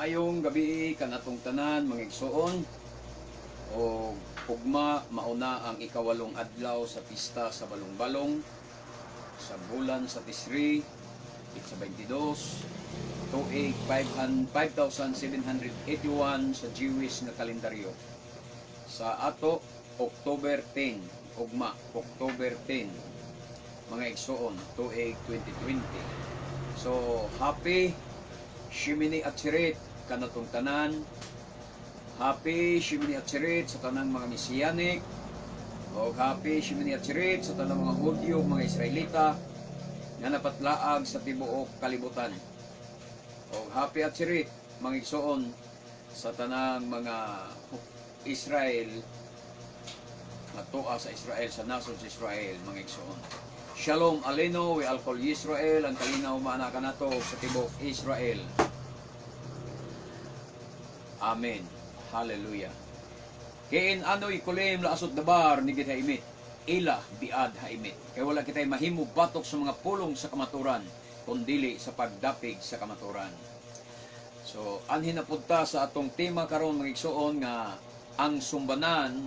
Maayong gabi kanatong tanan, mga igsoon, o ugma mauna ang 8 adlaw sa pista sa Balong-Balong sa bulan sa Tisri, sa 22, tuig 5781 sa Jewish nga kalendaryo. Sa ato, October 10, ugma October 10, mga igsoon, tuig 2020. So happy Shemini Atzeret kanatong tanan. Happy Shemini Atzeret sa tanang mga Messianic. O happy Shemini Atzeret sa tanang mga Hudyo, mga Israelita nga napatlaag sa tibuok kalibutan. O happy Atzeret, mga igsoon, sa tanang mga Israel nga tua sa Israel, sa nasod sa Israel, mga igsoon. Shalom aleinu we al kol Israel, ang kalinaw maana kanato sa tibuok Israel. Amen. Hallelujah. Kein anu yecholim la'asot davar neged ha'emet, ela be'ad ha'emet. Kay wala kitay mahimo batok sa mga pulong sa kamaturan, kundili sa pagdapig sa kamaturan. So, anhin na pud ta sa atong tema karon, mga igsoon, nga ang sumbanan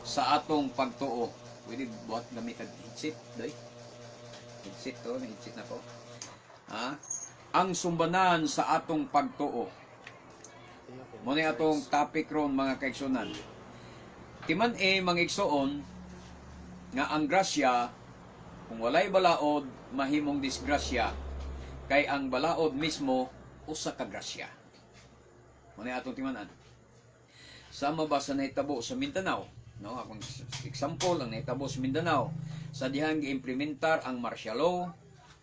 sa atong pagtuo. Pwede buhat gamit ang headset, doy. Headset to, na headset na ko. Ha? Ang sumbanan sa atong pagtuo. Mao na atong topic ron, mga kaigsunan. Timan e, mga igsoon, nga ang grasya, kung walay balaod, mahimong disgrasya, kay ang balaod mismo usa ka grasya. Mao na atong timanan. Sama ba sa nahitabo sa Mindanao? No, akong example ang nahitabo sa Mindanao sa dihang giimplementar ang martial law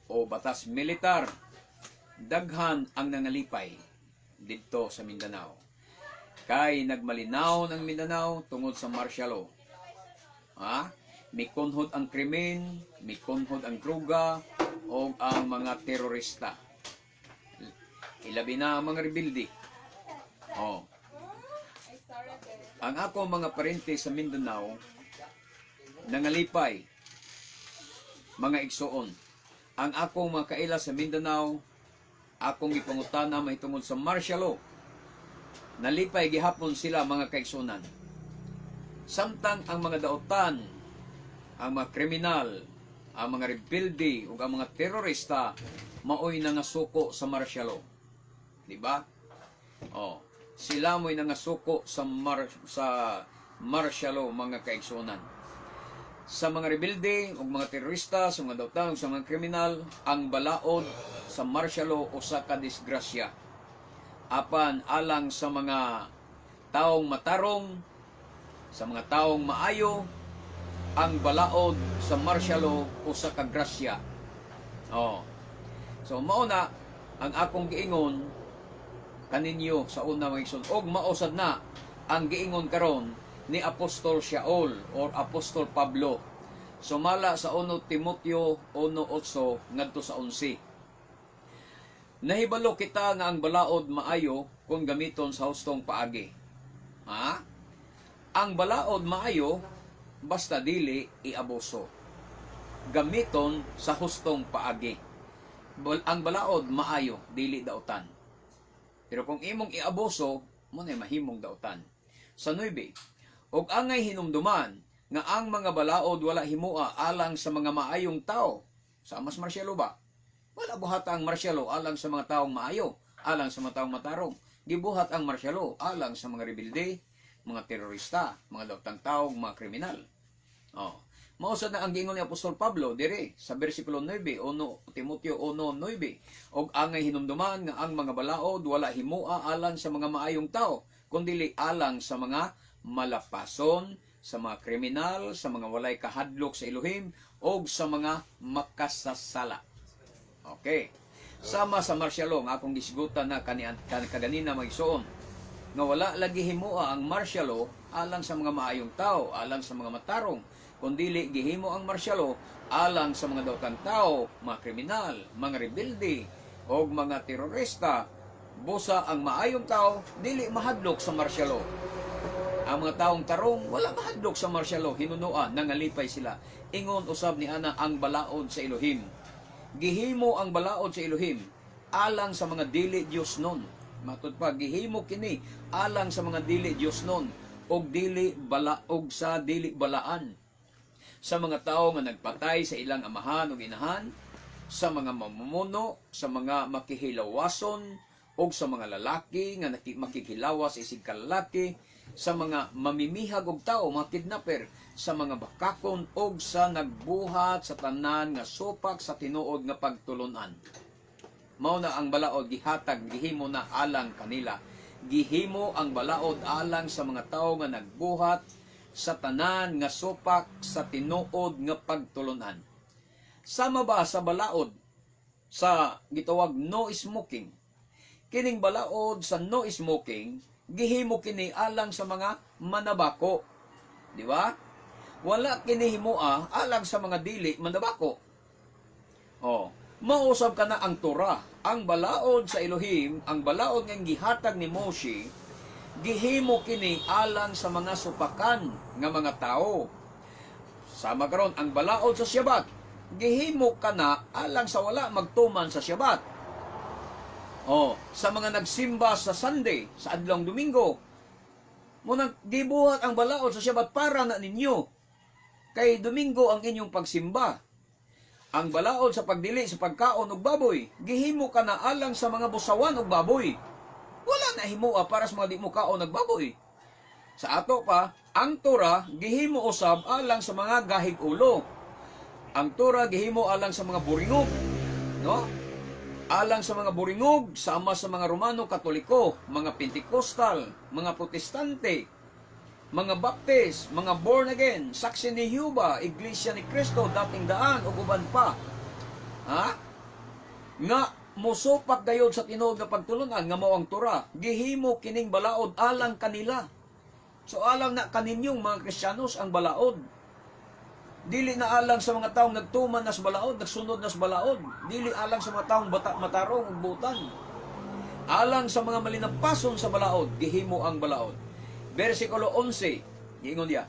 o batas militar. Daghan ang nangalipay didto sa Mindanao. Kay nagmalinaw ng Mindanao tungod sa martial law. Ha? Mikunhod ang krimen, mikunhod ang droga, o ang mga terorista. Ilabi na ang mga rebelde. Oh. Ang ako mga parente sa Mindanao nangalipay, mga igsoon. Ang akong mga kaila sa Mindanao, akong gipangutana mahitungod sa martial law. Nalipay gihapon sila, mga kaigsunan. Samtang ang mga dautan, ang mga kriminal, ang mga rebelde ug ang mga terorista maoy nangasuko sa martial law. Di ba? Oh, sila mo'y nangasuko sa martial law, mga kaigsunan. Sa mga rebelde ug mga terorista, sa mga dautan ug sa mga kriminal, ang balaod sa martial law usa ka disgrasya. Apan alang sa mga taong matarong, sa mga taong maayo, ang balaod sa martial law usa ka grasya. Oh. So mao na ang akong giingon kaninyo sa una, mga igsoon, og mao sad na ang giingon karon ni Apostol Shaul or Apostol Pablo. Sumala sa 1 Timoteo 1:8 ngadto sa 11. Nahibalo kita nga ang balaod maayo kung gamiton sa hustong paagi. Ha? Ang balaod maayo basta dili iabuso. Gamiton sa hustong paagi. Ang balaod maayo, dili dautan. Pero kung imong iabuso, mao na mahimong dautan. Sa 9, ug angay hinumduman nga ang mga balaod wala himua alang sa mga maayong tao. Sa mas martial law ba? Wala buhat ang martial law alang sa mga taong maayo, alang sa mga taong matarong. Gibuhat ang martial law alang sa mga rebelde, mga terorista, mga daotang tao, mga kriminal. Oh. Mao sad na ang giingon ni Apostol Pablo dire sa bersikulo 9, 1 Timoteo 1:9. Og angay hinumduman nga ang mga balaod wala himua alang sa mga maayong tao, kundili alang sa mga malapason, sa mga kriminal, sa mga walay kahadlok sa Elohim, og sa mga makasasala. Okay. Sama sa martial law nga akong gisgutan na kaganina, mga igsoon, nga wala lagi himua ang martial law alang sa mga maayong tao, alang sa mga matarong, kundili gihimo ang martial law alang sa mga daotang tao, mga kriminal, mga rebelde, og mga terorista. Busa ang maayong tao dili mahadlok sa martial law. Ang mga taong tarong wala mahadlok sa martial law, hinunoa nangalipay sila. Ingon usab ni ana ang balaod sa Elohim. Gihimo ang balaod sa Elohim alang sa mga dili Diyos nun, Matud pa, gihimo kini alang sa mga dili Diosnon og dili balaog sa dili balaan, sa mga tao nga nagpatay sa ilang amahan ug inahan, sa mga mamumuno, sa mga makihilawason, ug sa mga lalaki nga makikilawas isig kalalaki, sa mga mamimihag og tao, mga kidnapper, sa mga bakakon ug sa nagbuhat sa tanan nga supak sa tinuod nga pagtulunan. Mao na ang balaod gihatag, gihimo na alang kanila. Gihimo ang balaod alang sa mga tao nga nagbuhat sa tanan nga supak sa tinuod nga pagtulunan. Sama ba sa balaod sa gitawag no smoking? Kining balaod sa no smoking, gihimo kini alang sa mga manabako. Di ba? Wala kini himoa alang sa mga dili manabako. Oh, mausab ka na ang Torah, ang balaod sa Elohim, ang balaod nga gihatag ni Moshe, gihimo kini alang sa mga supakan nga mga tao. Sama karon ang balaod sa Syabat, gihimo kana alang sa wala magtuman sa Syabat. Oh, sa mga nagsimba sa Sunday, sa adlong Domingo, munang gibuhat ang balaod sa Syabat para na ninyo. Kay Domingo ang inyong pagsimba. Ang balaod sa pagdili sa pagkaon og baboy, gihimo ka na alang sa mga busawan og baboy. Wala na himoa para sa mga di mo kaon og baboy. Sa ato pa, ang Torah gihimo usab alang sa mga gahig ulo. Ang Torah gihimo alang sa mga buringog, no? Alang sa mga buringog, sama sa mga Romano Katoliko, mga Pentecostal, mga Protestante, mga Baptist, mga born again, Saksi ni Jehovah, Iglesia ni Cristo, Dating Daan, ug uban pa. Ha? Nga mosupak gayod sa tinuod nga pagtulunan nga mao ang Torah, gihimo kining balaod alang kanila. So alang na kaninyong mga Kristiyanos ang balaod. Dili na alang sa mga taong nagtuman na sa balaod, nagsunod na sa balaod. Dili alang sa mga taong bata, matarong ug butan. Alang sa mga malinapason sa balaod, gihimo ang balaod. Versikulo 11, giingon diya,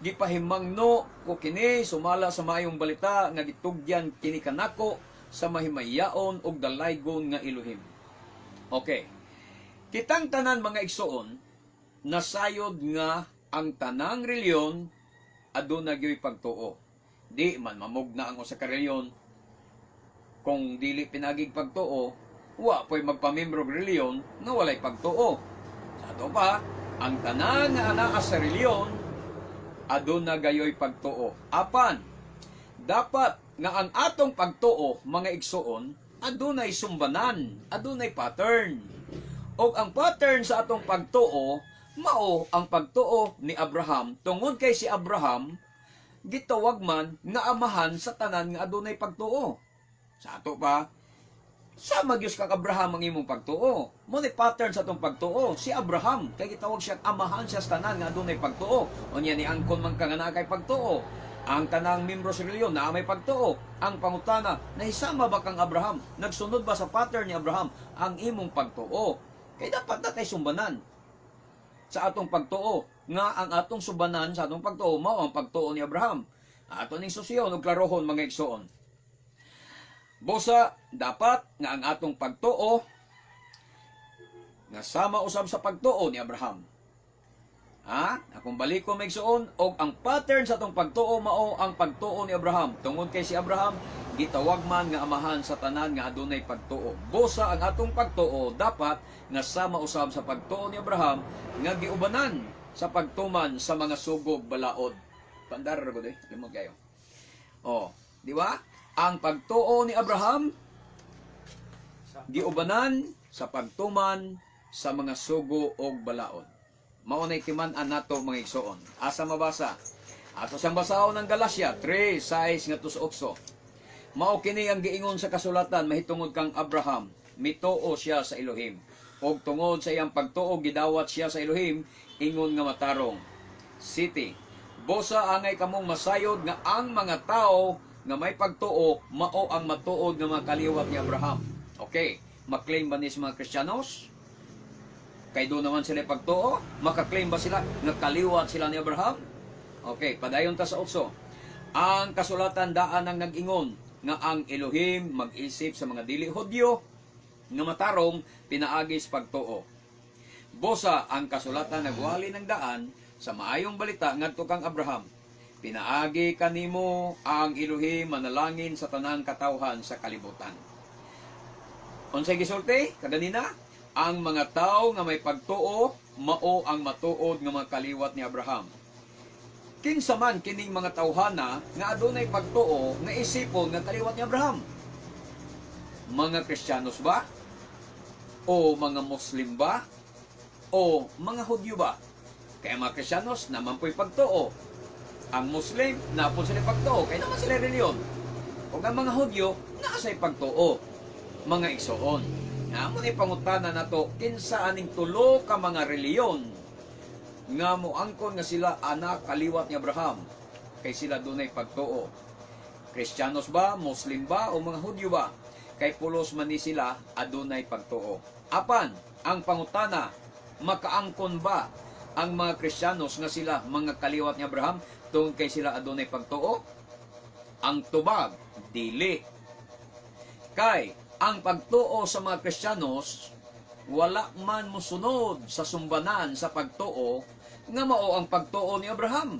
"Gipahimangno ko kini sumala sa maayong balita nga gitugyan kini kanako sa mahimayaon ug dalaygon nga Elohim." Okay. Kitang tanan, mga igsoon, nasayod nga ang tanang reliyon aduna gyoy pagtuo. Di man mamugna ang usa ka reliyon kung dili pinagig pagtuo. Wa po'y magpamembro og reliyon nga walay pagtuo. Sa ato pa, ang tanan nga anaa sa reliyon aduna gayoy pagtuo. Apan dapat nga ang atong pagtuo, mga igsoon, adunay sumbanan, adunay pattern. Og ang pattern sa atong pagtuo mao ang pagtuo ni Abraham, tungod kay si Abraham gitawag man nga amahan sa tanan nga adunay pagtuo. Sa ato pa, sama gyud kang Abraham ang imong pagtuo. Mao ni pattern sa atong pagtuo, si Abraham, kay gitawag siya amahan siya sa tanan nga adunay pagtuo. Unya ni angkon man ka nga naa kay pagtuo. Ang tanang membro sa reliyon naa may pagtuo. Ang pangutana, nahisama ba kang Abraham? Nagsunod ba sa pattern ni Abraham ang imong pagtuo? Kay dapat na tay sumbanan sa atong pagtuo nga ang atong subanan sa atong pagtuo mao ang pagtuo ni Abraham. Ato ning susiyon ug klarohon, mga igsoon. Busa dapat nga ang atong pagtuo nga sama usab sa pagtuo ni Abraham. Ha? Akong baliko, mga igsoon, og ang pattern sa atong pagtuo mao ang pagtuo ni Abraham. Tungod kay si Abraham gitawag man nga amahan sa tanan nga adunay pagtuo. Busa ang atong pagtuo dapat nga sama usab sa pagtuo ni Abraham nga giubanan sa pagtuman sa mga sugog balaod. Pandar ra gud eh, limot kayo. Oh, di ba? Ang pagtuo ni Abraham giubanan sa pagtuman sa mga sugo og balaod. Mao nay timan-an nato, mga igsoon. Asa mabasa? Ato siyang basahon ng Galatia 3:6 ngadto sa 8. Mao kini ang giingon sa kasulatan mahitungod kang Abraham: "Mituo siya sa Elohim. Og tungod sa iyang pagtuo gidawat siya sa Elohim ingon nga matarong." City. Busa angay kamong masayod nga ang mga tao nga may pagtuo mao ang matuod nga mga kaliwat ni Abraham. Okay, maklaim ba ni sa mga Kristiyanos? Kay doon naman sila pagtuo, makaklaim ba sila nga kaliwat sila ni Abraham? Okay, padayon ta sa 8. Ang kasulatan daan ang nag-ingon nga ang Elohim mag-isip sa mga dili Hudyo nga matarong pinaagi sa pagtuo. Busa ang kasulatan nagwali ng daan sa maayong balita ngadto kang Abraham. Pinaagi kanimo ang Elohim manalangin sa tanang katawhan sa kalibutan. Unsay gisulti kaganina? Ang mga tao nga may pagtuo mao ang matuod nga mga kaliwat ni Abraham. Kinsa man kining mga tawhana nga adunay pagtuo nga isipon nga kaliwat ni Abraham? Mga Kristiyanos ba? O mga Muslim ba? O mga Hudyo ba? Kaya mga Kristiyanos naman po'y pagtuo. Ang Muslim, naa pon sila pagtuo. Kaya naman sila reliyon. O ang mga Hudyo, naa say pagtuo. Mga igsoon. Nga mo ni pangutana nato, kinsa aning tulo ka mga reliyon nga moangkon nga sila anak kaliwat ni Abraham, kay sila dunay pagtuo? Kristiyanos ba, Muslim ba, o mga Hudyo ba? Kay pulos man ni sila adunay pagtuo. Apan, ang pangutana, makaangkon ba ang mga Kristiyanos nga sila mga kaliwat ni Abraham tungod kay sila adunay pagtuo? Ang tubag, dili. Kay ang pagtuo sa mga Kristiyanos wala man mosunod sa sumbanan sa pagtuo nga mao ang pagtuo ni Abraham.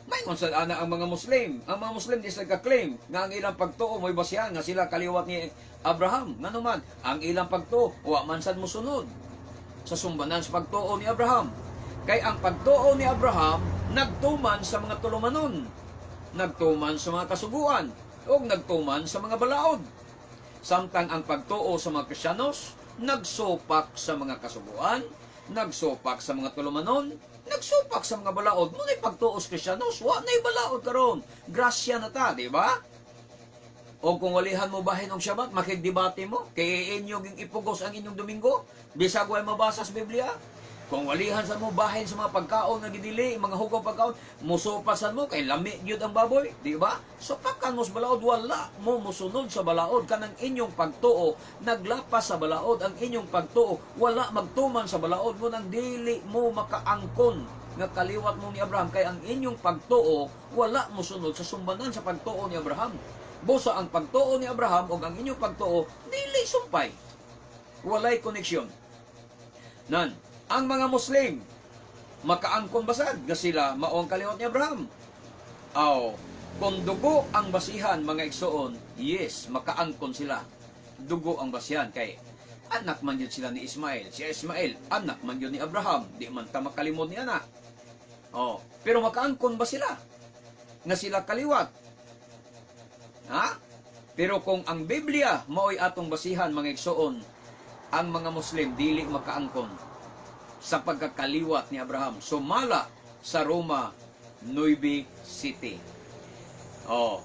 Maingon sad ana ang mga Muslim. Ang mga Muslim di sila claim nga ang ilang pagtuo mo'y basihan nga sila kaliwat ni Abraham. Ngano man, ang ilang pagtuo wa man sad mosunod sa sumbanan sa pagtuo ni Abraham. Kay ang pagtuo ni Abraham nagtuman sa mga tulumanon, nagtuman sa mga kasuguan, ug nagtuman sa mga balaod. Samtang ang pagtuo sa mga Kristiyanos nagsupak sa mga kasuguan, nagsupak sa mga tulumanon, nagsupak sa mga balaod. Mo na'y pagtuo sa Kristiyanos, wa na'y balaod karon. Grasya na ta, di ba? O kung walihan mo bahin og Syabat, makigdebate mo, kay inyo ging ipugos ang inyong Domingo, bisag way mabasa sa Biblia. Kung walihan sa mo bahin sa mga pagkaon nga gidili, mga hugaw pagkaon, musupasan mo kay lami gyud ang baboy, di ba? Supakan mo sa balaod, wala mo musunod sa balaod. Kanang inyong pagtuo naglapas sa balaod. Ang inyong pagtuo wala magtuman sa balaod mo, nang dili mo makaangkon nga kaliwat mo ni Abraham, kay ang inyong pagtuo wala mosunod sa sumbanan sa pagtuo ni Abraham. Busa ang pagtuo ni Abraham ug ang inyong pagtuo dili sumpay. Walay koneksyon. Nan, ang mga Muslim makaangkon basad nga sila mao ang kaliwat ni Abraham? Aw, kung dugo ang basihan, mga igsoon, yes, makaangkon sila. Dugo ang basihan kay anak man yun sila ni Ismael. Si Ismael, anak man yun ni Abraham. Di man ta makalimod ni anak. Oh, pero makaangkon ba sila nga sila kaliwat? Ha? Pero kung ang Biblia mao'y atong basihan, mga igsoon, ang mga Muslim dili makaangkon sa pagkakaliwat ni Abraham sumala sa Roma 9:7. Oh,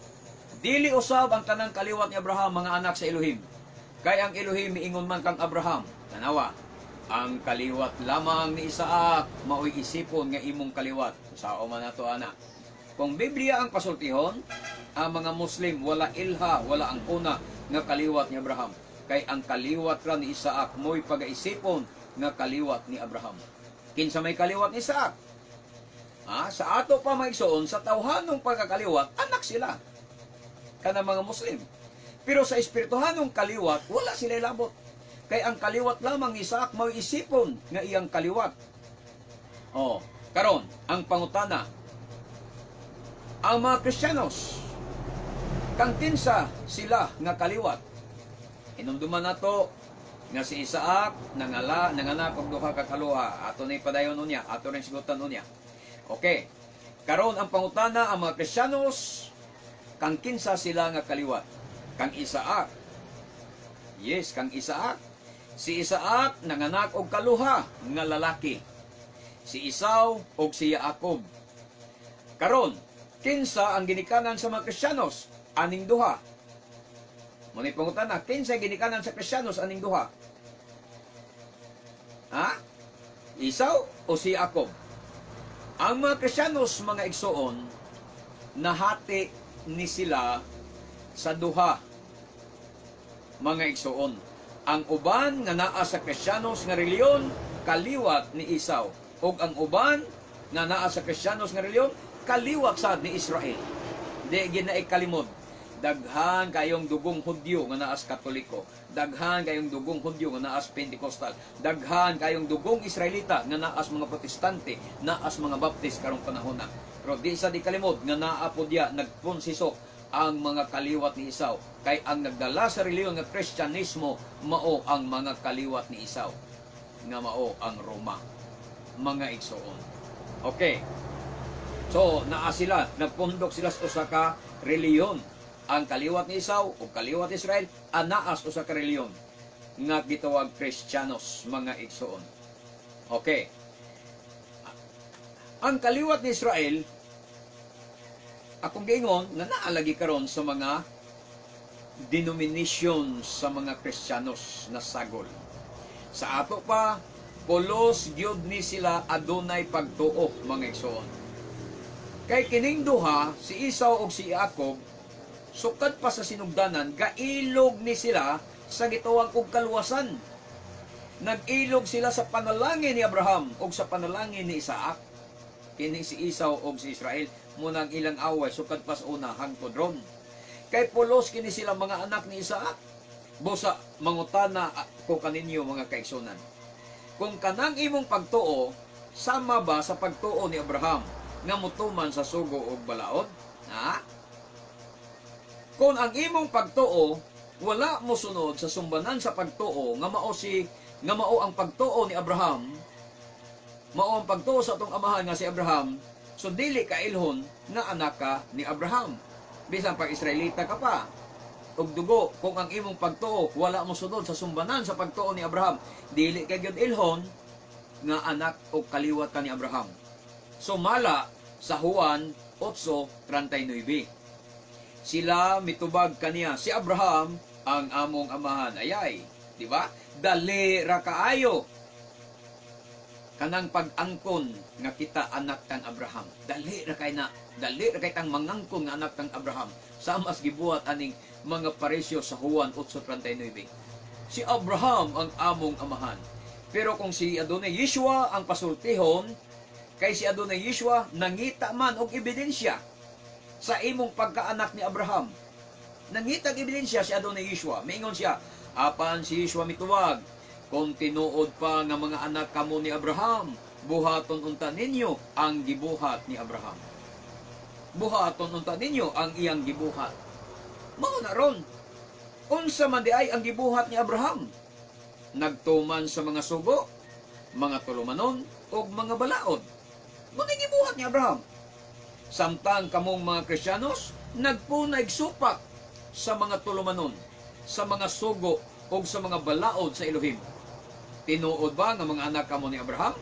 dili usab ang tanang kaliwat ni Abraham mga anak sa Elohim. Kay ang Elohim miingon man kang Abraham, tanawa, ang kaliwat lamang ni Isaac mao'y isipon nga imong kaliwat. Sao man nato ana? Kung Biblia ang pasultihon, ang mga Muslim wala ilha, wala ang kuna nga kaliwat ni Abraham. Kay ang kaliwat ra ni Isaac mo'y pagaisipon nga kaliwat ni Abraham. Kinsa may kaliwat ni Isaac? Ah, sa ato pa, mga igsoon, sa tawhanong pagkakaliwat, anak sila kana mga Muslim. Pero sa espirituhanong kaliwat, wala sila ilabot. Kay ang kaliwat lamang ni Isaac mo'y isipon nga iyang kaliwat. Oh, karon ang pangutana, ang mga Kristiyanos, kang kinsa sila nga kaliwat? Hinumduman nato nga si Isaac nanganak og duha ka kaluha. Ato na padayon unya, ato rin sigutan unya. Okay. Karon ang pangutana, ang mga Kristiyanos, kang kinsa sila nga kaliwat? Kang Isaac. Yes, kang Isaac. Si Isaac nanganak og kaluha nga lalaki. Si Esau og si Jacob. Karon, kinsa ang ginikanan sa mga Kristiyanos aning duha? Mo ni pangutana, kinsa ginikanan sa Kristiyanos aning duha? Ha? Esau o si Jacob? Ang mga Kristiyanos, mga igsoon, nahati ni sila sa duha, mga igsoon. Ang uban nga naa sa Kristiyanos nga reliyon, kaliwat ni Esau. Ug ang uban nga naa sa Kristiyanos nga reliyon, kaliwat sad ni Israel. Di ginaikalimod. Daghan kayong dugong Hudyo nga naa sa Katoliko. Daghan kayong dugong Hudyo nga naas Pentecostal. Daghan kayong dugong Israelita nga naas mga Protestante, naas mga Baptist karong panahon na. Pero di sa di kalimod nga naa pod diya nagponsisok ang mga kaliwat ni Esau. Kay ang nagdala sa relihiyon nga Kristyanismo, mao ang mga kaliwat ni Esau nga mao ang Roma, mga igsoon. Okay. So, naa sila, nagpundok sila sa usa ka relihiyon. Ang kaliwat ni Esau o kaliwat ni Israel, anaas usa ka relihiyon nga gitawag Kristiyanos, mga igsoon. Okay. Ang kaliwat ni Israel, akong giingon nga naa lagi karon sa mga denomination sa mga Kristiyanos na sagol. Sa ato pa, pulos gyud ni sila adunay pagtuo, mga igsoon. Kay kining duha, si Esau ug si Jacob, sukad pa sa sinugdanan, gailog ni sila sa gitawag og kaluwasan. Nag-ilog sila sa panalangin ni Abraham ug sa panalangin ni Isaac. Kini si Esau ug si Israel, munang ilang away sukad pa sa una hangtod ron. Kay pulos kini sila mga anak ni Isaac. Busa mangutana ko kaninyo, mga kaigsunan. Kung kanang imong pagtuo sama ba sa pagtuo ni Abraham nga mutuman sa sugo ug balaod? Ha? Kung ang imong pagtuo wala mosunod sa sumbanan sa pagtuo nga mao ang pagtuo ni Abraham, mao ang pagtuo sa atong amahan nga si Abraham, so dili ka ilhon nga anak ka ni Abraham. Bisan pag Israelita ka pa og dugo, kung ang imong pagtuo wala mosunod sa sumbanan sa pagtuo ni Abraham, dili ka gyud ilhon nga anak o kaliwat ka ni Abraham. Sumala sa Juan 8:39. Sila mitubag kaniya, "Si Abraham ang among amahan." Ayay, di ba? Dali ra kaayo kanang pag-angkon nga kita anak kang Abraham. Dali ra kay na, dali ra kay tang mangangkon nga anak kang Abraham. Sama gibuhat aning mga Pariseo sa Juan 8:39. "Si Abraham ang among amahan." Pero kung si Adonai Yeshua ang pasultihon, kay si Adonai Yeshua nangita man og ebidensya sa imong pagkaanak ni Abraham. Nangita og ebidensya si Adonai Yeshua. Miingon siya, apan si Yeshua mituwag, "Kung tinuod pa nga mga anak kamo ni Abraham, buhaton unta ninyo ang gibuhat ni Abraham." Buhaton unta ninyo ang iyang gibuhat. Mao na ron. Unsa man di ay ang gibuhat ni Abraham? Nagtuman sa mga sugo, mga tulumanon, ug mga balaod. Mao gibuhat ni Abraham. Samtang kamong mga Kristiyanos, nagpunay supak sa mga tulumanon, sa mga sugo ug sa mga balaod sa Elohim. Tinuod ba nga mga anak kamo ni Abraham?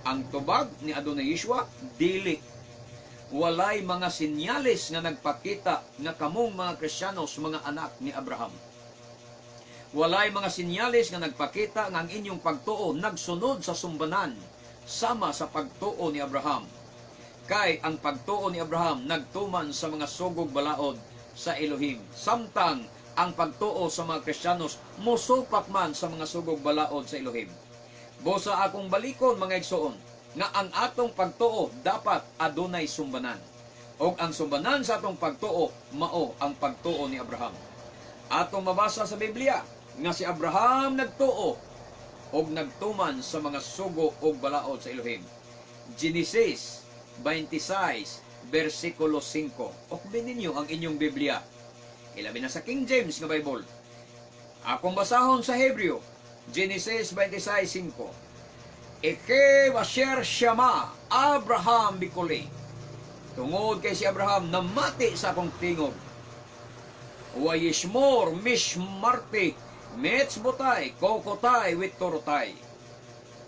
Ang tubag ni Adonai Yeshua, dili. Walay mga sinyales nga nagpakita nga kamong mga Kristiyanos mga anak ni Abraham. Walay mga sinyales nga nagpakita nga ang inyong pagtuo nagsunod sa sumbanan sama sa pagtuo ni Abraham. Kay ang pagtuo ni Abraham nagtuman sa mga sugog balaod sa Elohim. Samtang ang pagtuo sa mga Kristiyanos musupak man sa mga sugog balaod sa Elohim. Busa akong balikon, mga igsoon, nga ang atong pagtuo dapat adunay sumbanan. Og ang sumbanan sa atong pagtuo mao ang pagtuo ni Abraham. Atong mabasa sa Biblia nga si Abraham nagtuo og nagtuman sa mga sugo og balaod sa Elohim. Genesis 26 versikulo 5. Okbin ninyo ang inyong Biblia. Ilabi na sa King James nga Bible. Akong basahon sa Hebreo, Genesis 26:5. Ekev asher shama Abraham bikoli. Tungod kay si Abraham namati sa akong tingog. Wayishmor mishmarti mitzvotay chukotay vetorotay.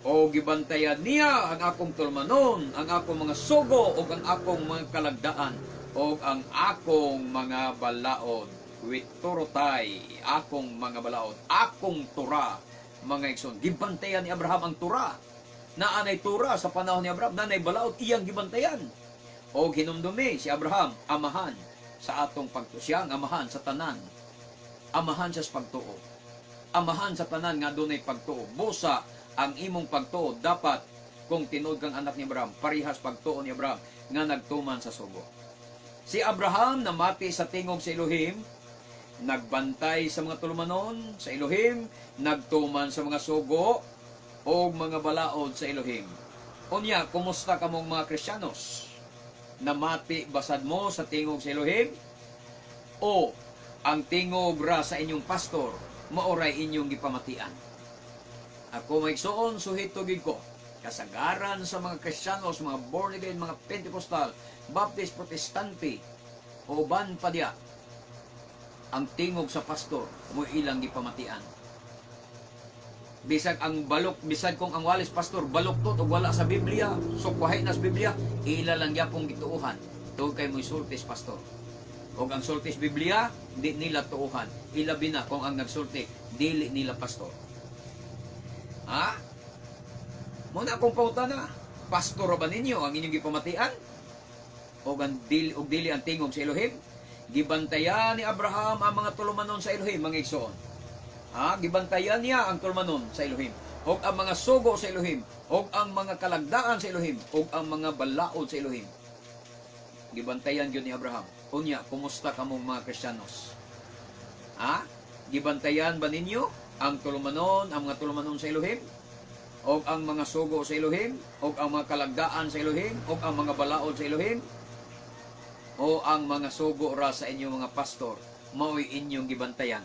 O gibantayan niya ang akong tulumanon, ang akong mga sugo, o ang akong mga kalagdaan, o ang akong mga balaod. Vetorotay, akong mga balaod, akong Tura, mga igsoon. Gibantayan ni Abraham ang Tura. Naanay Tura sa panahon ni Abraham, naanay balaod, iyang gibantayan. O hinumdumi si Abraham, amahan sa atong pagtuo. Siya ang amahan sa tanan. Amahan siya sa pagtuo. Amahan sa tanan nga adunay pagtuo. Busa ang imong pagtuo dapat, kung tinuod kang anak ni Abraham, parihas pagtuo ni Abraham nga nagtuman sa sugo. Si Abraham namati sa tingog sa Elohim. Nagbantay sa mga tulumanon sa Elohim, nagtuman sa mga sugo o mga balaod sa Elohim. Unya, kumusta kamong mga Kristiyanos? Namati basad mo sa tingog sa Elohim? O ang tingog ra sa inyong pastor, maoray inyong gipamatian? Ako, mga igsoon, suhito gid ko. Kasagaran sa mga Kristiyanos, mga born again, mga Pentecostal, Baptist, Protestante, o uban pa diya, ang tingog sa pastor mo ilang gipamatian. Bisag ang balok, bisag kung ang walis pastor baluktot og wala sa Biblia, sukwahi na sa Biblia, ila lang gyapong gituohan. Tungod kay mo'y sultis pastor. Og ang sultis Biblia, di nila tuohan. Ilabi na kung ang nagsulti, dili nila pastor. Ha? Muna akong pangutana, pastor ba ninyo ang inyong gipamatian? O ang dili, og dili ang tingog sa Elohim? Gibantayan ni Abraham ang mga tulumanon sa Elohim, mga igsoon. Ha? Gibantayan niya ang tulumanon sa Elohim, og ang mga sugo sa Elohim, og ang mga kalagdaan sa Elohim, og ang mga balaod sa Elohim. Gibantayan gyud ni Abraham. Unya, kumusta kamong mga Kristiyanos? Ha? Gibantayan ba ninyo ang tulumanon, ang mga tulumanon sa Elohim? Og ang mga sugo sa Elohim, og ang mga kalagdaan sa Elohim, og ang mga balaod sa Elohim, o ang mga sugo ra sa inyong mga pastor, mao'y inyong gibantayan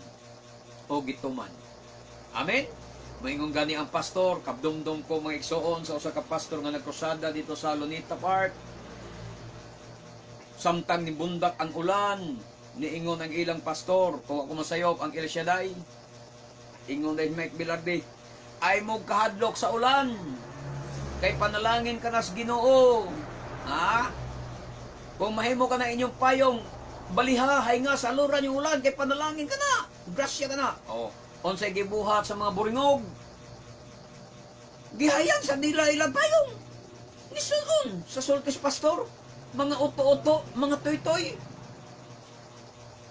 o gituman? Amen? Moingon gani ang pastor, kabdumdum ko, mga igsoon, sa usa ka pastor nga nagkrusada dito sa Luneta Park. Samtang nibundak ang ulan, niingon ang ilang pastor, kung ako masayop, ang El Shaddai, ingon dahil Mike Bilardi, "Ay mo kahadlok sa ulan, kay panalangin ka nas Ginoo. Ha? Kung mahimo ka na inyong payong, baliha, hay nga sa aluran yung ulan, kay panalangin ka na. Grasya ka na." Oh. Unsay gibuhat sa mga buringog? Gihayan sa nila ilang payong. Nisuon sa sultis pastor. Mga uto-uto, mga toy-toy.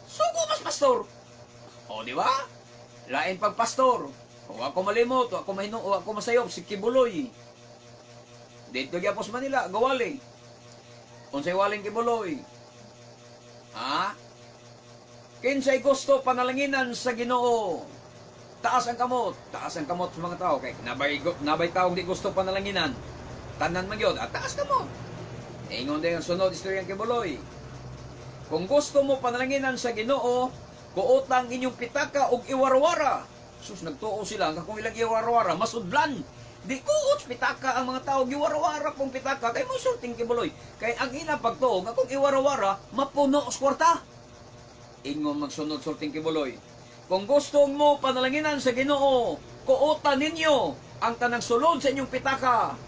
Sugo mas pastor. O, di ba? Lain pag pastor. O ako malimot, o ako mahino, o ako masayop, si Kibuloy. Dito gyapon sa Manila, gawali. Unsay waling Kibuloy? Ha? "Kinsay gusto panalanginan sa Ginoo? Taas ang kamot." Taas ang kamot sa mga tao. Kay nabay taong di gusto panalanginan. Tanan man gyud, at taas kamot. Ingon din ang sunod istorya ng Kibuloy. "Kung gusto mo panalanginan sa Ginoo, kuotang inyong pitaka og iwarwara." Sus, nagtuo sila nga kung ilang iwarwara, masudlan. Di kuot pitaka ang mga tao, giwarwara pong pitaka kay mo sulting Kibuloy. Kay ang ilang pagtuo nga kung iwarwara, mapuno os kwarta. Ingon magsunod sulting Kibuloy. "Kung gusto mo panalanginan sa Ginoo, kuotan ninyo ang tanang sulod sa inyong pitaka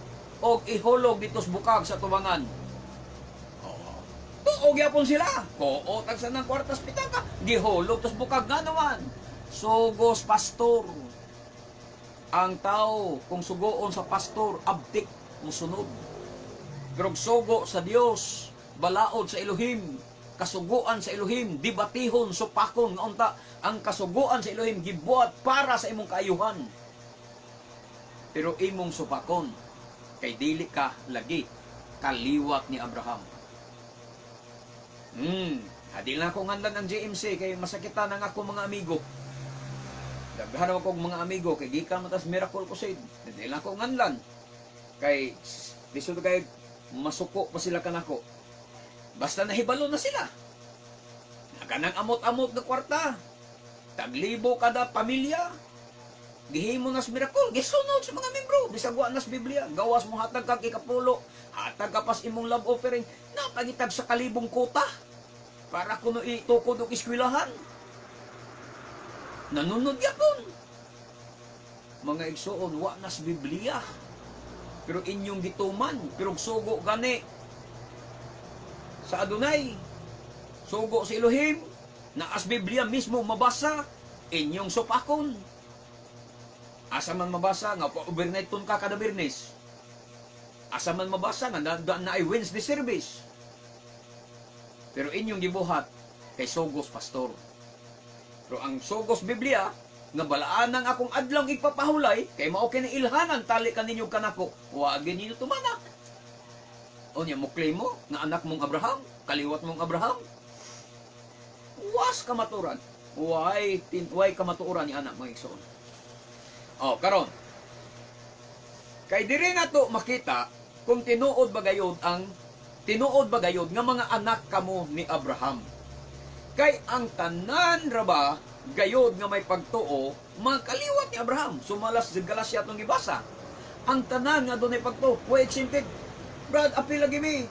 og ihulog dito sa bukag sa tubangan." Oo. Tuo gyapon sila. Kuot ang sanang kwartas pitaka, gihulog tos bukag nga naman. Sugos pastor. Ang tao kung sugoon sa pastor, abtik musunod. Pero sugo sa Dios, balaod sa Elohim, kasuguan sa Elohim, debatihon, supakon nga unta ang kasuguan sa Elohim gibuhat para sa imong kaayuhan. Pero imong supakon kay dili ka lagi kaliwat ni Abraham. Adil na ako nganlan ang JMC kay masakitan ang ako mga amigo. Daghan ako mga amigo kay gikan man tas Miracle Crusade. Dili na ako nganlan. Kay lisod kay masuko pa sila kanako. Basta nahibalo na sila. Kanang amot-amot nga kwarta. Taglibo kada pamilya. Gihimo nas miracle, gisunod sa mga membro, bisag wa nas Biblia, gawas mo hatag kag ikapulo, hatag ka pas imong love offering, napagitag sa kalibong kota para kuno itukod og eskwelahan. Nanunod yapon. Mga igsuon, wa nas Biblia. Pero inyong gituman, pero sugo gani sa Adonai, sugo sa Elohim, na as Biblia mismo mabasa, inyong supakon. Asa man mabasa nga pa overnight tun ka kada Biyernes? Asa man mabasa nga na ay Wednesday service? Pero inyong gibuhat kay sugos pastor. Pero ang sugos Biblia nga balaan ang akong adlaw igpapahulay kay mao kini ilhanan tali kaninyo kanako, wa gyud ninyo tumana. Unya mo claim mo nga anak mong Abraham, kaliwat mong Abraham. Was kamaturan. Way kamatuoran ni anak, mga igsoon. Oh, karon. Kay diri nato makita kung tinuod ba gayod nga mga anak kamo ni Abraham. Kay ang tanan ra ba gayod nga may pagtuo, mga kaliwat ni Abraham. Sumalas sa Galacia atong gibasa. Ang tanan nga dunay pagtuo, way exempted. Brad, apil lagi mi.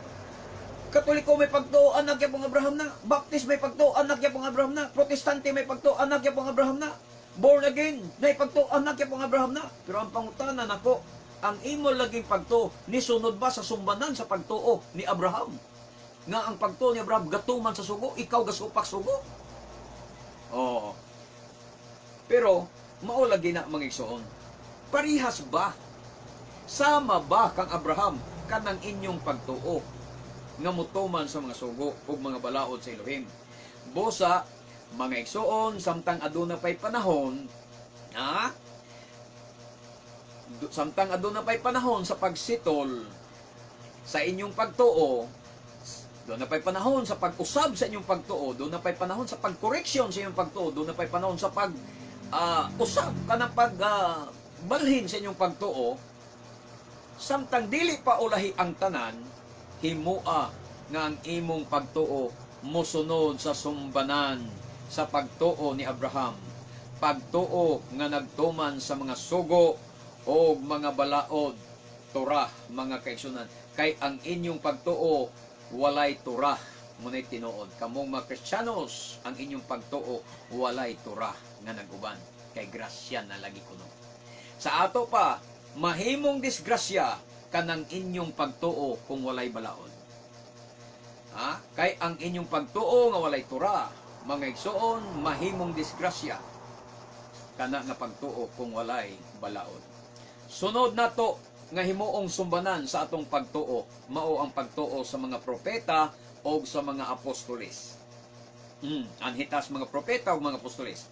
Katoliko may pagtuo, anak yapong Abraham na. Baptist may pagtuo, anak yapong Abraham na. Protestante may pagtuo, anak yapong Abraham na. Born again, may pagtuo, anak yapong Abraham na. Pero ang pangutana nako, ang imo laging pagtuo, nisunod ba sa sumbanan sa pagtuo ni Abraham? Nga ang pagtuo ni Abraham gatuman sa sugo, ikaw gasupak sugo. Oo. Pero mao lagi na, mga igsoon. Parihas ba? Sama ba kang Abraham kanang inyong pagtuo nga mutuman sa mga sugo ug mga balaod sa Elohim? Busa, mga igsoon, samtang aduna pay panahon, ha? Samtang aduna pay panahon sa pagsitol sa inyong pagtuo, duna pay panahon sa pag-usab sa inyong pagtuo, duna pay panahon sa pag-correction sa inyong pagtuo, duna pay panahon sa pag usab kanang pag balhin sa inyong pagtuo, samtang dili pa ulahi ang tanan, himua nga ang imong pagtuo mosunod sa sumbanan sa pagtuo ni Abraham. Pagtuo nga nagtuman sa mga sugo o mga balaod, Torah, mga kaigsunan. Kay ang inyong pagtuo walay Torah, muna'y tinuod. Kamong mga Kristiyanos, ang inyong pagtuo walay Torah nga nag-uban. Kay grasya na lagi kuno. Sa ato pa, mahimong disgrasya kanang inyong pagtuo kung walay balaod. Ha? Kay ang inyong pagtuo nga walay Torah, mga igsoon, mahimong disgrasya kana nga pagtuo kung walay balaod. Sunod nato nga himuong sumbanan sa atong pagtuo, mao ang pagtuo sa mga propeta o sa mga apostoles. Anhitas mga propeta o mga apostoles.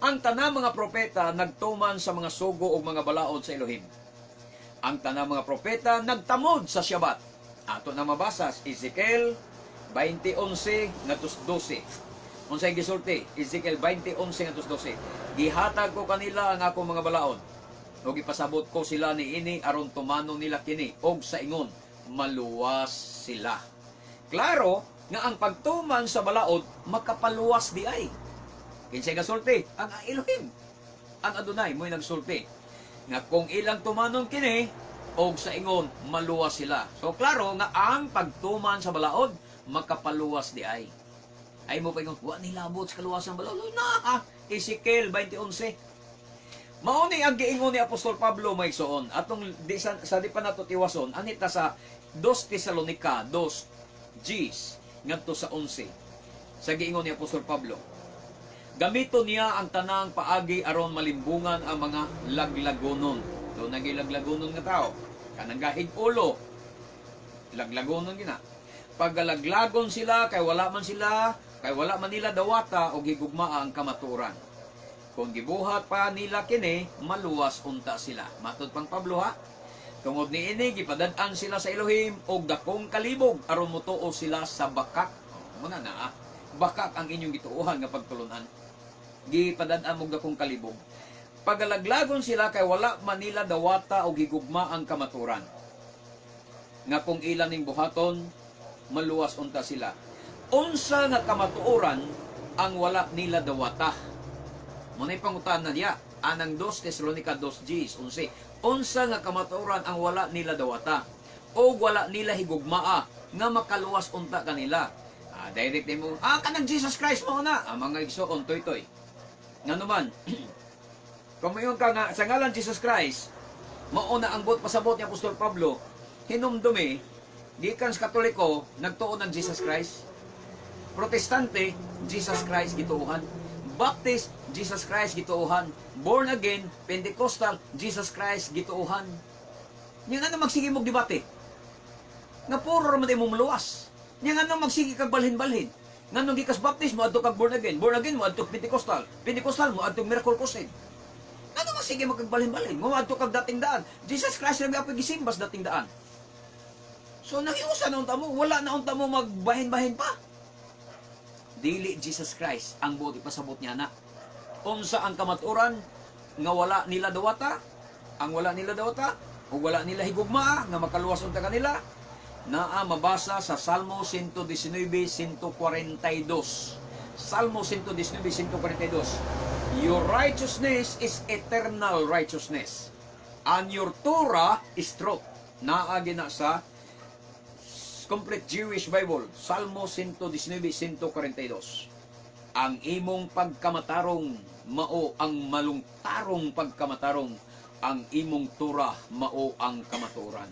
Ang tanang mga propeta nagtuman sa mga sugo o mga balaod sa Elohim. Ang tanang mga propeta nagtamod sa Syabat. Ato na mabasa sa Ezekiel 20:11 ngadto 12. Unsay gisulti? Ezekiel 20:11 ngadto 12. "Gihatag ko kanila ang akong mga balaod. Ug ipasabot ko sila niini aron tumanon nila kini og sa ingon maluwas sila." Klaro nga ang pagtuman sa balaod makapaluwas di ay. Kinsay gasulti? Ang Elohim. Ang Adonai mo'y nagsulti nga kung ilang tumanon kini og sa ingon maluwas sila. So klaro nga ang pagtuman sa balaod makapaluwas di ay. Ay mo pa ingon, wa nilabot sa kaluwasan balaod. Na, Ezekiel 20:11. Mao ni ang giingon ni Apostol Pablo, may igsoon. Atong di sa di pa nato tiwason, anita sa 2 Tesalonica 2 Gs ngadto sa 11. Sa giingon ni Apostol Pablo. Gamito niya ang tanang paagi aron malimbungan ang mga laglagonon. Do nagilaglagonon nga tao. Kanang gahig ulo. Laglagonon gina. Paggalaglagon sila kay wala man nila dawata og higugmaa ang kamatuoran. Kung gibuhat pa nila kini, maluwas unta sila. Matod pang Pablo ha. Tungod niini gipadad-an sila sa Elohim og dakong kalibog aron motuo sila sa bakak. Oh, muna na ah. Bakak ang inyong gituohan nga pagtulunan. Gipadad-an mo dakong kalibog. Pagalaglagon sila kay wala man nila dawata og higugma ang kamaturan. Nga kung ilan ning buhaton, maluwas unta sila. Unsa nga kamatuoran ang wala nila dawata? Muna'y pangutana niya. Anang 2 Tesalonica 2 Gs 11. Unsa nga kamatuoran ang wala nila dawata o wala nila higugmaa nga makaluwas unta kanila? Ah, direct mo, kanang Jesus Christ mo na. Ang mga igsoon, toy-toy. Ngano man, kung mayon ka nga, sa ngalan Jesus Christ, mao na ang buot pasabot ni Apostol Pablo, hinumdumi, gikan sa Katoliko, nagtuo ng Jesus Christ. Protestante, Jesus Christ gituohan. Baptist, Jesus Christ gituohan. Born again, Pentecostal, Jesus Christ gituohan. Nya nga magsige mog debate? Nga puro ra man mo maluwas. Nya nga magsige kag balhin-balhin? Nganong gikas Baptist mo adto kag born again, born again mo adto Pentecostal, Pentecostal mo adto Miracle Crusade. Ngano magsige mo kag balhin-balhin? Mo adto kag dating daan. Jesus Christ ra apoy gisimbas dating daan. So nagiusa na unta mo, wala na unta mo magbahin-bahin pa. Dili Jesus Christ ang buot ipasabot niya na. Unsa ang kamatuoran nga wala nila dawata? Ang wala nila dawata o wala nila higugmaa nga makaluwas unta kanila? Naa mabasa sa Salmo 119:142. Salmo 119:142. "Your righteousness is eternal righteousness, and your Torah is truth." Naa gina sa Complete Jewish Bible, Salmo 119:142. Ang imong pagkamatarong mao ang malungtarong pagkamatarong, ang imong Torah mao ang kamatuoran.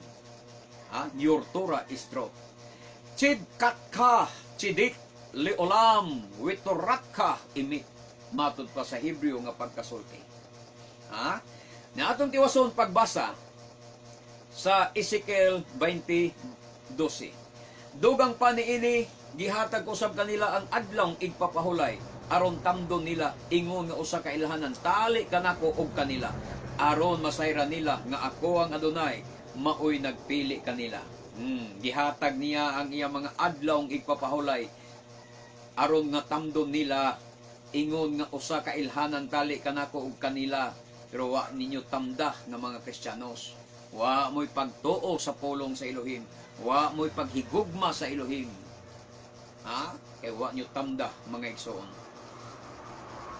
Ha? Your Torah is truth. Tzidkatka tzedik leolam vetoratka emet. Matud pa sa Hebreo nga pagkasulti. Ha? Na atong tiwason pagbasa sa Ezekiel 20:12. Dugang pa niini, gihatag ko sab kanila ang adlaw igpapahulay aron tamdon nila ingon nga usa ka ilhanan tali kanako og kanila, aron masayran nila nga ako ang Adonai, maoy nagpili kanila. Gihatag niya ang iyang mga adlaw igpapahulay aron nga tamdon nila ingon nga usa ka ilhanan tali kanako og kanila. Pero wa ninyo tamda nga mga Kristiyanos. Wa mo'y pagtuo sa pulong sa Elohim. Wa mo'y paghigugma sa Elohim. Ha? Kay wa nyo tamda, mga igsoon.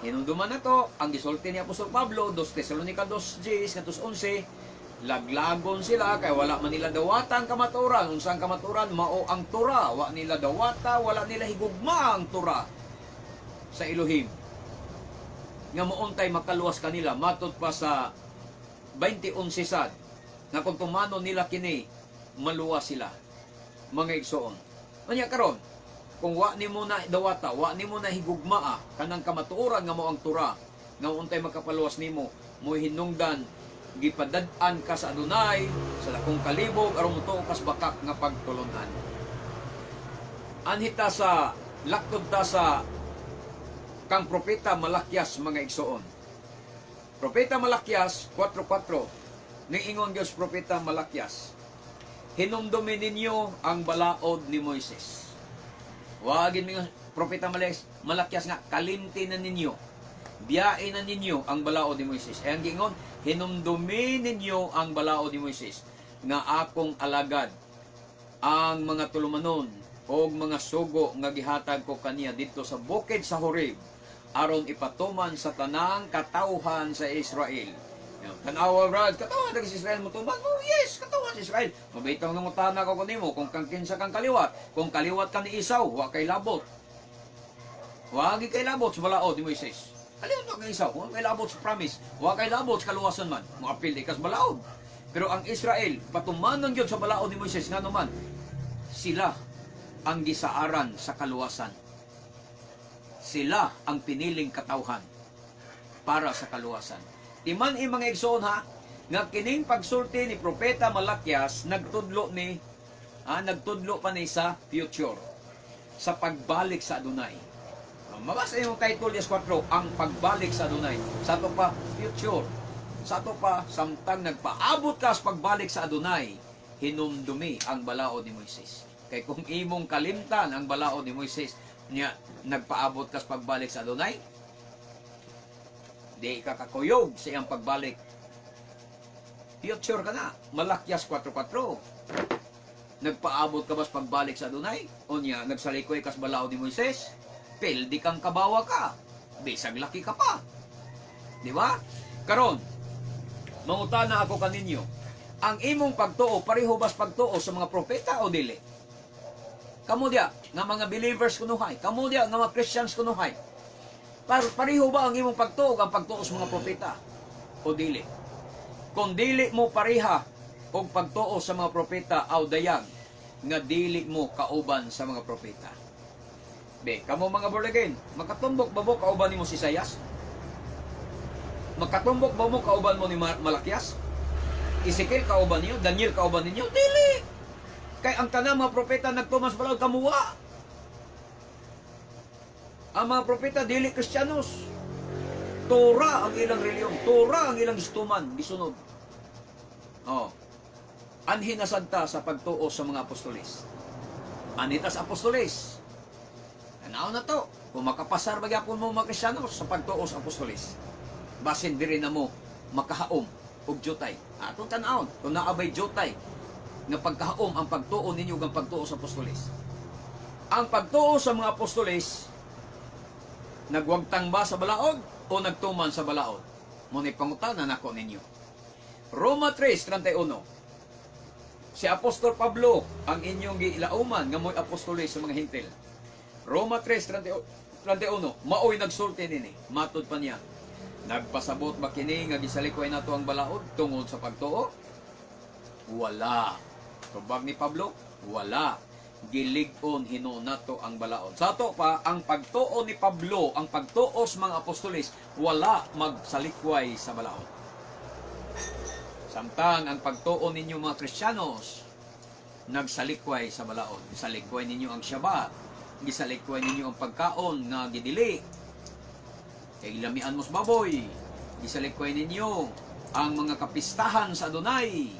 Hinumduman na to, ang gisulti ni Apostol Pablo, 2 Tesalonica 2:10 ngadto 11, laglagon sila kay wala man nila dawata ang kamatuoran. Unsa ang kamatuoran? Mao ang Torah. Wa nila dawata, wala nila higugma ang Torah sa Elohim. Nga moontay makaluwas kanila, matod pa sa 20:11 sad, nga kung tumanon nila kini, maluwas sila, mga igsoon. Unya karon, kung wa nimo na dawata, wa nimo na higugmaa kanang kamatuoran nga mao ang Torah, nga untay makapaluwas nimo, mo hinungdan gipadad-an ka sa Adonai sa dakong kalibog aron motuo kas bakak nga pagtulon-an. Anhita sa laktod ta sa kang Propeta Malakias, mga igsoon. Propeta Malakias 4:4. Niingon Dios Propeta Malakias, "Hinumdumi ninyo ang balaod ni Moises." Wagin mi Propeta Malakias nga kalimti na ninyo. Biyain na ninyo ang balaod ni Moises. Ay ang giingon, "Hinumdumi ninyo ang balaod ni Moises nga akong alagad, ang mga tulumanon o mga sugo nga gihatag ko kaniya didto sa bukid sa Horeb aron ipatuman sa tanang katawhan sa Israel." Yan, tanawa, Brad, katawhan sa Israel mo tuman? Oh yes, katawhan sa Israel. Mabitang nangutana ko nimo kung kang kinsa kang kaliwat. Kung kaliwat ka ni Esau, wa kay labot. Wa gi kay labot sa balaod ni Moises. Kaliwat ka kay Esau, wa kay labot sa promise, wa kay labot sa kaluwasan man. Moapil di kas balaod. Pero ang Israel, patumanon gyud sa balaod ni Moises, ngano man sila ang gisaaran sa kaluwasan. Sila ang piniling katawhan para sa kaluwasan. Timan mga igsoon ha, nga kining pagsulti ni Propeta Malakias nagtudlo pa ni sa future, sa pagbalik sa Adonai. Mabasa yung title yes 4, ang pagbalik sa Adonai. Sa ato pa future. Sa ato pa samtang nagpaabot ka sa pagbalik sa Adonai, hinumdumi ang balaod ni Moises. Kay kung imong kalimtan ang balaod ni Moises, niya nagpaabot ka sa pagbalik sa Adonai, di ka kakuyog sa iyang pagbalik. Future ka na. Malakias 4.4. Nagpaabot ka ba sa pagbalik sa Adonai? O niya, nagsalikoy ka sa balaod ni Moises? Pildi kang kabawa ka. Bisag laki ka pa. Di ba? Karon, mangutana ako kaninyo. Ang imong pagtuo, pareho bas pagtuo sa mga propeta o dili? Kamo diya, nga mga believers kunuhay. Kamo diya, nga mga Christians kunuhay. Pareho ba ang imong pagtuo ang pagtuo sa mga propeta o dili? Kung dili mo pareha og pagtuo sa mga propeta, aw dayag nga dili mo kauban sa mga propeta. Be, kamo mga born again, makatumbok ba mo kauban nimo si Isaias? Makatumbok ba mo kauban mo ni Malakias? Ezekiel kauban niyo? Daniel kauban ninyo? Dili! Kay ang tanang mga propeta nagtuman sa balaod, kamo wa. Ang mga propeta dili Kristiyanos. Torah ang ilang reliyon, Torah ang ilang gistuman, gisunod. Oh. Anhi na sad ta sa pagtuo sa mga apostoles. Anhi ta sa apostoles. Tanaw na to. Kung makapasar ba gyapon mo, mga Kristiyano, sa pagtuo sa apostoles, basin diri na mo makahaom og jutay. Atong tan-awon kung naa bay jutay nga pagkahaom ang pagtuo ninyo ug ang pagtuo sa apostoles. Ang pagtuo sa mga apostoles, nagwagtang ba sa balaod o nagtuman sa balaod? Mao ni pangutana nako ninyo. Roma 3:31. Si Apostol Pablo ang inyong gilauman nga mo'y apostoles sa mga Hentil. Roma 3:31, maoy nagsulti nini, matod pa niya: "Nagpasabot ba kini nga gisalikway nato ang balaod tungod sa pagtuo? Wala." Tubag ni Pablo, wala. Gilig-on hinuon nato ang balaod. Sa ato pa, ang pagtuo ni Pablo, ang pagtuo sa mga apostoles, wala magsalikway sa balaod. Samtang ang pagtuo ninyo, mga Kristiyanos, nagsalikway sa balaod. Salikway ninyo ang Syabat. Gisalikway ninyo ang pagkaon nga gidili. Kay lamian mo sa baboy. Gisalikway ninyo ang mga kapistahan sa Adunay.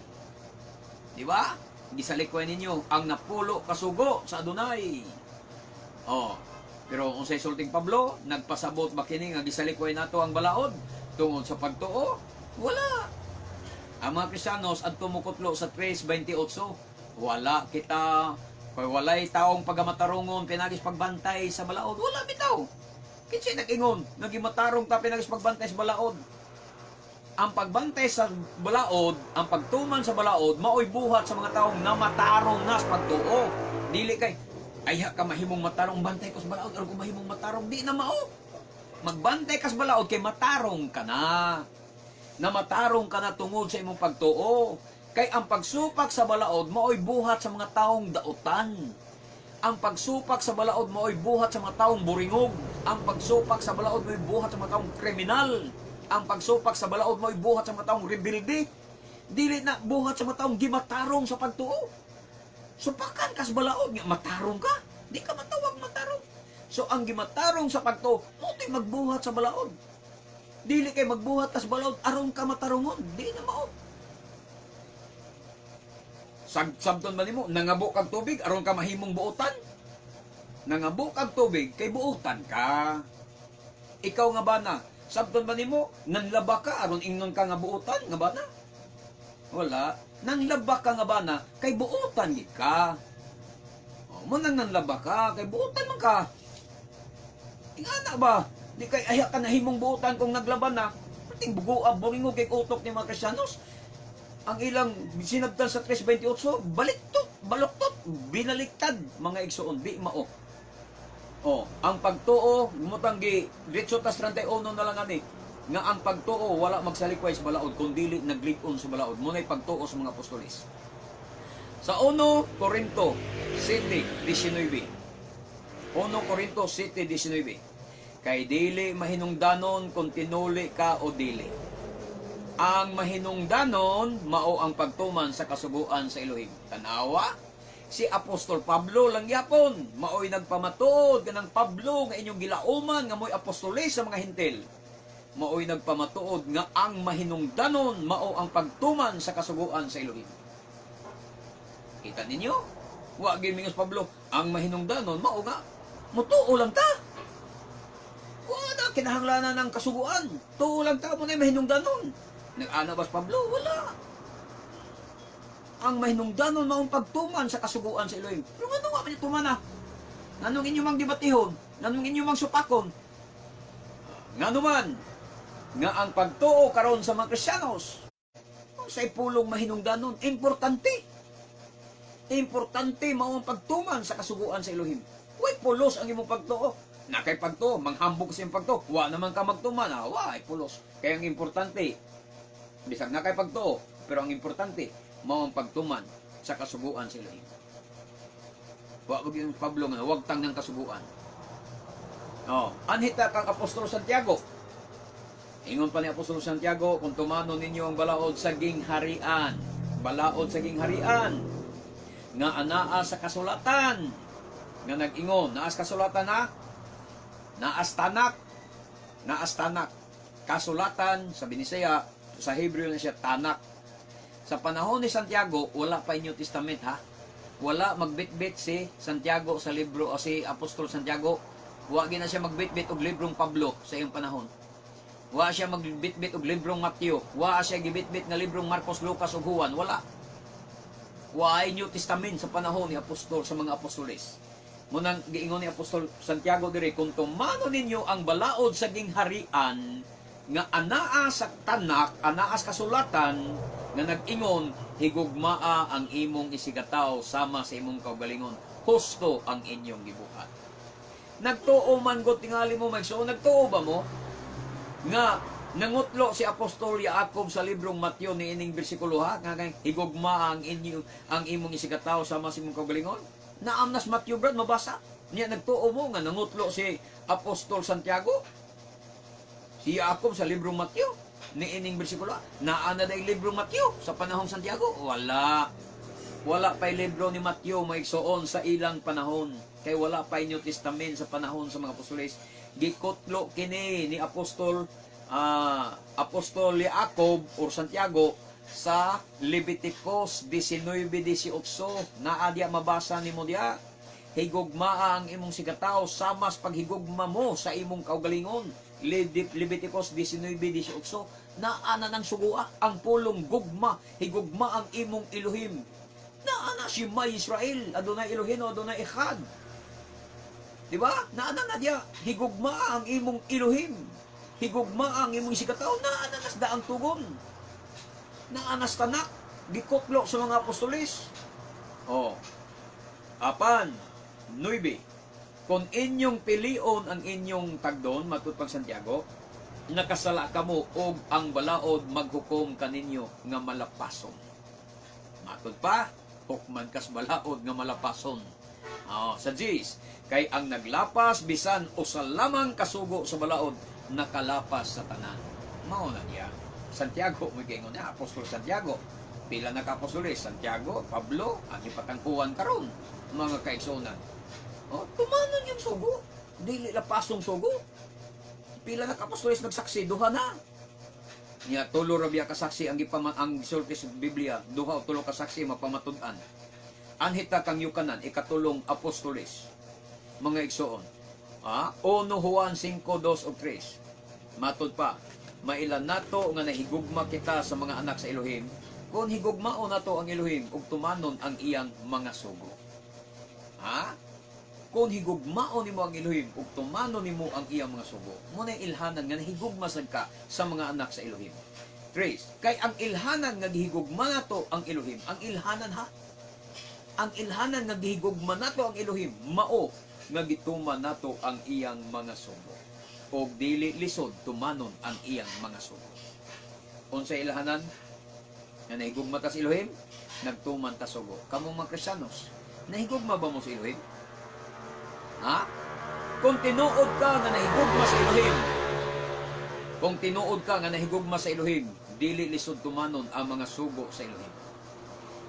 Di ba? Gisalikway ninyo ang napulo kasugo sa Adunay. Oh, pero kung sa sulting Pablo, nagpasabot ba kini nga gisalikway nato ang balaod tungod sa pagtuo? Wala. Ang mga Kristiyanos adto mokutlo sa 3:28. Wala kita kay walay taong pagamatarungon pinagis pagbantay sa balaod. Wala bitaw. Kinsay nag-ingon nga gimatarong ta pinagis pagbantay sa balaod? Ang pagbantay sa balaod, ang pagtuman sa balaod, maoy buhat sa mga taong namatarong na sa pagtuo. Dili kay ayha ka mahimong matarong, bantay ko sa balaod aron ko mahimong matarong, di na mao. Magbantay ka sa balaod kay matarong ka na. Na matarong ka na tungod sa imong pagtuo. Kay ang pagsupak sa balaod maoy buhat sa mga taong dautan. Ang pagsupak sa balaod maoy buhat sa mga taong buringog. Ang pagsupak sa balaod maoy buhat sa mga taong kriminal. Ang pagsupak sa balaod maoy buhat sa mga taong rebelde. Dili na buhat sa mga taong gimatarong sa pagtuo. Supakan ka sa balaod nga matarong ka. Di ka matawag matarong. So ang gimatarong sa pagtuo, mao to'y magbuhat sa balaod. Dili kay magbuhat ka sa balaod aron ka matarungon. Di na mao. Sabton ba nimo nangabo kag tubig aron ka mahimong buotan? Nangabo kag tubig kay buotan ka. Ikaw nga bana, sabton ba nimo nanlaba ka aron ingnon ka nga buotan nga bana? Wala. Nanlaba ka nga bana kay buotan gid ka. O, mao nang nanlaba ka kay buotan man ka. Ingana ba? Di kay ayha ka nahimong buotan kung naglaban na. Pating bugoa buringog kay utok ni mga Kristiyanos. Ang ilang sinabtan sa 3:28, baliktot, baluktot, binaliktad, mga igsoon, di mao. Oh, ang pagtuo, mutang gi diretso tas 31 na lang ani nga ang pagtuo wala magsalikway sa balaod kun dili naglig-on sa balaod. Mao na'y pagtuo sa mga apostoles. Sa 1 Corinto 7:19. 1 Corinto 7:19. Kay dili mahinungdanon kung tinuli ka o dili. Ang mahinungdanon mao ang pagtuman sa kasuguan sa Elohim. Tanawa, si Apostol Pablo lang yapon maoy nagpamatuod, kanang Pablo nga inyong gilauman nga mo'y apostoles sa mga Hentil. Maoy nagpamatuod nga ang mahinungdanon mao ang pagtuman sa kasuguan sa Elohim. Kita ninyo? Wa gyud mingos Pablo, ang mahinungdanon mao nga mutuo lang ta. Wa na kinahanglanan ng kasuguan. Tuo lang ta, mao na mahinungdanon. Nag-ana ba si Pablo? Wala. Ang mahinungdanon maong pagtuman sa kasuguan sa Elohim. Pero ngano nga man tuman na? Nganong inyo mang debatihon? Nganong inyo mang supakon? Ngano man nga ang pagtuo karon sa mga Kristiyanos sa pulong mahinungdanon, importante. Importante mao ang pagtuman sa kasuguan sa Elohim. Way pulos ang imong pagtuo. Na kay pagtuo, manghambog sa imong pagtuo. Wa naman ka magtuman, ah, way pulos. Kaya ang importante, bisag na kay pagtuo, pero ang importante, mao ang pagtuman sa kasuguan sa Elohim. Wa wag yung Pablo nga wagtang ng kasuguan. Oh, anhita kang Apostol Santiago. Ingon pa ni Apostol Santiago, kung tumanon ninyo ang balaod sa gingharian, balaod sa gingharian, nga anaa sa kasulatan, nga nag-ingon, naas kasulatan na, naas Tanak, naas Tanak. Kasulatan sa Binisaya, sa Hebreo na siya Tanak. Sa panahon ni Santiago, wala pa New Testament ha. Wala magbitbit si Santiago sa libro o si Apostol Santiago. Wa gina siya magbitbit og librong Pablo sa iyang panahon. Wa siya magbitbit og librong Mateo. Wa siya gibitbit nga librong Marcos, Lucas ug Juan. Wala. Wa ay New Testament sa panahon ni apostol, sa mga apostoles. Munang giingon ni Apostol Santiago dire, kung tumano ninyo ang balaod sa gingharian nga anaa sa Tanak, anaa sa kasulatan nga nag-ingon, "Higugmaa ang imong isigataw sama sa imong kaugalingon," husto ang inyong gibuhat. Nagtuo man gud tingali mo, maigsoon, nagtuo ba mo nga nangutlo si Apostol Jacob sa librong Mateo ni ining bersikulo, ha, nga kay higugma ang imong isigataw sama sa imong kaugalingon? Naamnas Mateo, brad, mabasa niya. Nagtuo mo nga nangutlo si Apostol Santiago, si Jacob, sa librong Mateo ni ining bersikulo? Naa na day librong Mateo sa panahong Santiago? Wala. Wala pa'y libro ni Mateo, maigsoon, sa ilang panahon. Kay wala pa'y New Testament sa panahon sa mga apostoles. Gikutlo kini ni Apostol Jacob or Santiago sa Leviticus 19:18. Naa diya, mabasa nimo diya. Higugmaa ang imong sigataw sama sa paghigugma mo sa imong kaugalingon. Leviticus 19:18. Naa na ng sugua ang pulong gugma, higugma ang imong Elohim. Naa na Shema Israel, Adonai Eloheinu, Adonai Echad. Di ba? Naa na na diya, higugma ang imong Elohim. Higugma ang imong isigataw, naa na nas daang tugon. Naa nas Tanak, gikutlo sa mga apostoles. Oh. Apan, 9. Kung inyong pilion ang inyong tagdon, matud pang Santiago, nakasala kamo og ang balaod maghukom kaninyo nga malapason. Matud pa, hukman kas balaod nga malapason. Oh, sa 10, kay ang naglapas bisan usa lamang kasugo sa balaod, nakalapas sa tanan. Mao na niya. Santiago, may gaingon niya, Apostol Santiago. Pila na ka apostoles? Santiago, Pablo, ang ipatangkuan karon, mga kaigsunan. Oh, tumanon yung sugo. Dili lapasong sugo. Pila na ka apostoles nagsaksi? Duha na. Nya tulo ra biya ka saksi ang gisulti sa Biblia, duha o tulo ka saksi mapamatud-an. Anhita kang Yukanan, ikatulong apostoles. Mga igsoon. Ah, 1 Juan 5, 2 ug 3. Matud pa, mailan nato nga nahigugma kita sa mga anak sa Elohim kung higugmaon nato ang Elohim ug tumanon ang iyang mga sugo. Ha? Kung higugmaon nimo ang Elohim ug tumanon nimo ang iyang mga sugo, mo na ilhanan nga nahigugma sad ka sa mga anak sa Elohim. 3. Kay ang ilhanan nga gihigugma nato ang Elohim, ang ilhanan ha, ang ilhanan nga gihigugma nato ang Elohim, mao nga gituman nato ang iyang mga sugo. Og dili lisod tumanon ang iyang mga sugo. Unsa ilhanan nga nahigugma ta sa Elohim? Nagtuman ta sugo. Kamong mga Kristiyanos, nahigugma ba mo sa Elohim? Ha? Kung tinuod ka nga nahigugma sa Elohim, kung tinuod ka nga nahigugma sa Elohim, dili lisod tumanon ang mga sugo sa Elohim.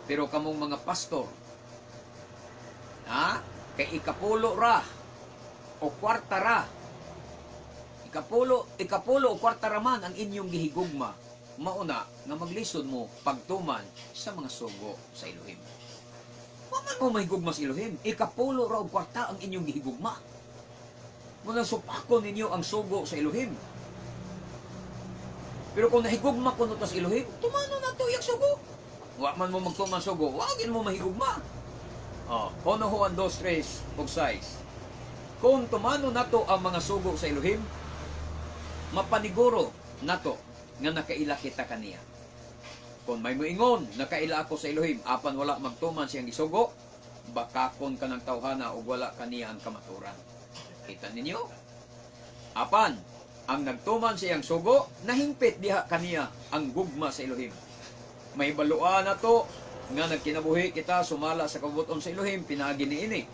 Pero kamong mga pastor, ha? Kay ikapulo ra o kwarta ra. Ikapulo o kwarta ra man ang inyong gihigugma, mauna nga maglisod mo pagtuman sa mga sugo sa Elohim. Wa man mo mahigugma sa Elohim, ikapulo ra og kwarta ang inyong gihigugma. Munang supakon ninyo ang sugo sa Elohim. Pero kung nahigugma kuno ta sa Elohim, tumano na to iyang sugo. Wa man mo magtuman sugo, wa gin mo mahigugma. Oh, 1 Juan 2, 3 ug 6. Kung tumano nato ang mga sugo sa Elohim, mapaniguro nato nga nakaila kita kaniya. Kung may moingon, "Nakaila ako sa Elohim," apan wala magtuman siyang gisugo, bakakon ka ng tawhana ug wala kaniya ang kamaturan. Kita ninyo? Apan, ang nagtuman sa iyang sugo, nahingpit diha kaniya ang gugma sa Elohim. May baluan na to nga nagkinabuhi kita sumala sa kabuton sa Elohim pinaagi niini.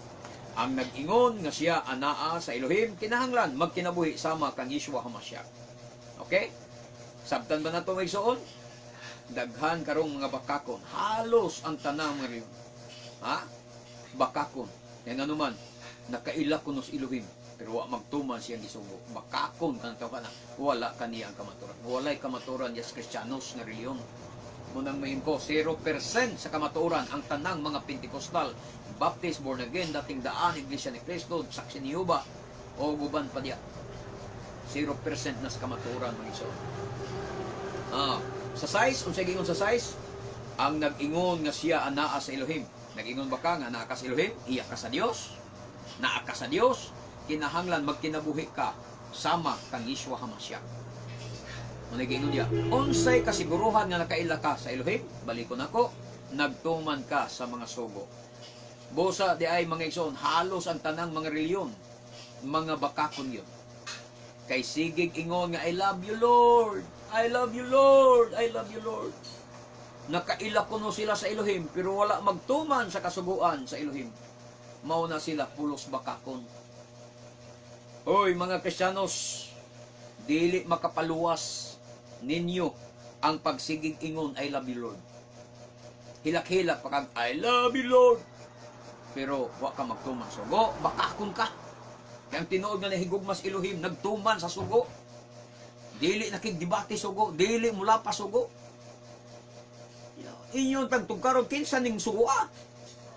Ang nag-ingon nga siya anaa sa Elohim, kinahanglan magkinabuhi sama kang Yeshua Hamashiach. Okay? Sabtan ba nato, may suon? Daghan karong mga bakakon. Halos ang tanang mga relihiyon. Ha? Bakakon. Yan ano man, nakaila kuno sa Elohim, pero wa magtuman siyang gisugo. Bakakon kang tao na wala kaniya ang kamaturan. Walay kamaturan yes Kristiyanos nga relihiyon. Munang mayin ko, 0% sa kamatuoran ang tanang mga Pentecostal, Baptist, born again, Dating Daan, Iglesia ni Cristo, Saksi ni Jehovah. O guban pa diya. 0% na sa kamaturan, mga igsoon. Sa 6, unsay giingon sa 6? Ang nag-ingon nga siya anaa sa Elohim. Nag-ingon ba ka nga naa ka sa Elohim? Iya ka sa Dios? Naa ka sa Dios? Kinahanglan magkinabuhi ka sama kang Yeshua Hamashiach. Mo giingon diya, unsay kasiguruhan nga nakaila ka sa Elohim? Balikon ako, nagtuman ka sa mga sugo. Busa di ay, mga igsoon, halos ang tanang mga reliyon, mga bakakon yun. Kay sigig ingon nga, "I love you, Lord. I love you, Lord. I love you, Lord." Nakaila kuno sila sa Elohim, pero wala magtuman sa kasuguan sa Elohim. Mao na sila pulos bakakon. Hoy, mga Kristiyanos, dili makapaluwas ninyo ang pagsigig ingon, "I love you, Lord." Hilak-hilak pa kag, "I love you, Lord." Pero wa ka magtuman sugo, bakakon ka. Kaya ang tinuod nga nahigugma sa Elohim, nagtuman sa sugo. Dili nakigdebate sugo, dili mula pa sugo. Inyon tagtugkaron kinsa ning sugo ah.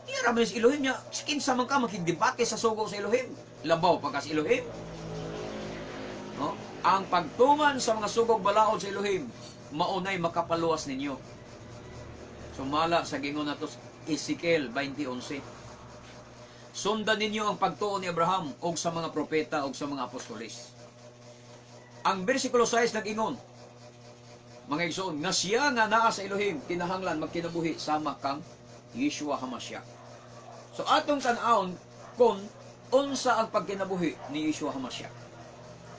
Iya ra man sa Elohim niya, kinsa man ka makigdebate sa sugo sa Elohim? Labaw pa ka sa Elohim. No? Ang pagtuman sa mga sugog balaod sa Elohim, maunay makapaluwas ninyo. Sumala sa gingon nato sa Ezekiel 20:11. Sundan ninyo ang pagtuo ni Abraham og sa mga propeta og sa mga apostoles. Ang bersikulo 6 nag-ingon, mga igsoon, nga siya nga naa sa Elohim, kinahanglan magkinabuhi sama kang Yeshua Hamashiach. So atong tan-awon kung unsa ang pagkinabuhi ni Yeshua Hamashiach.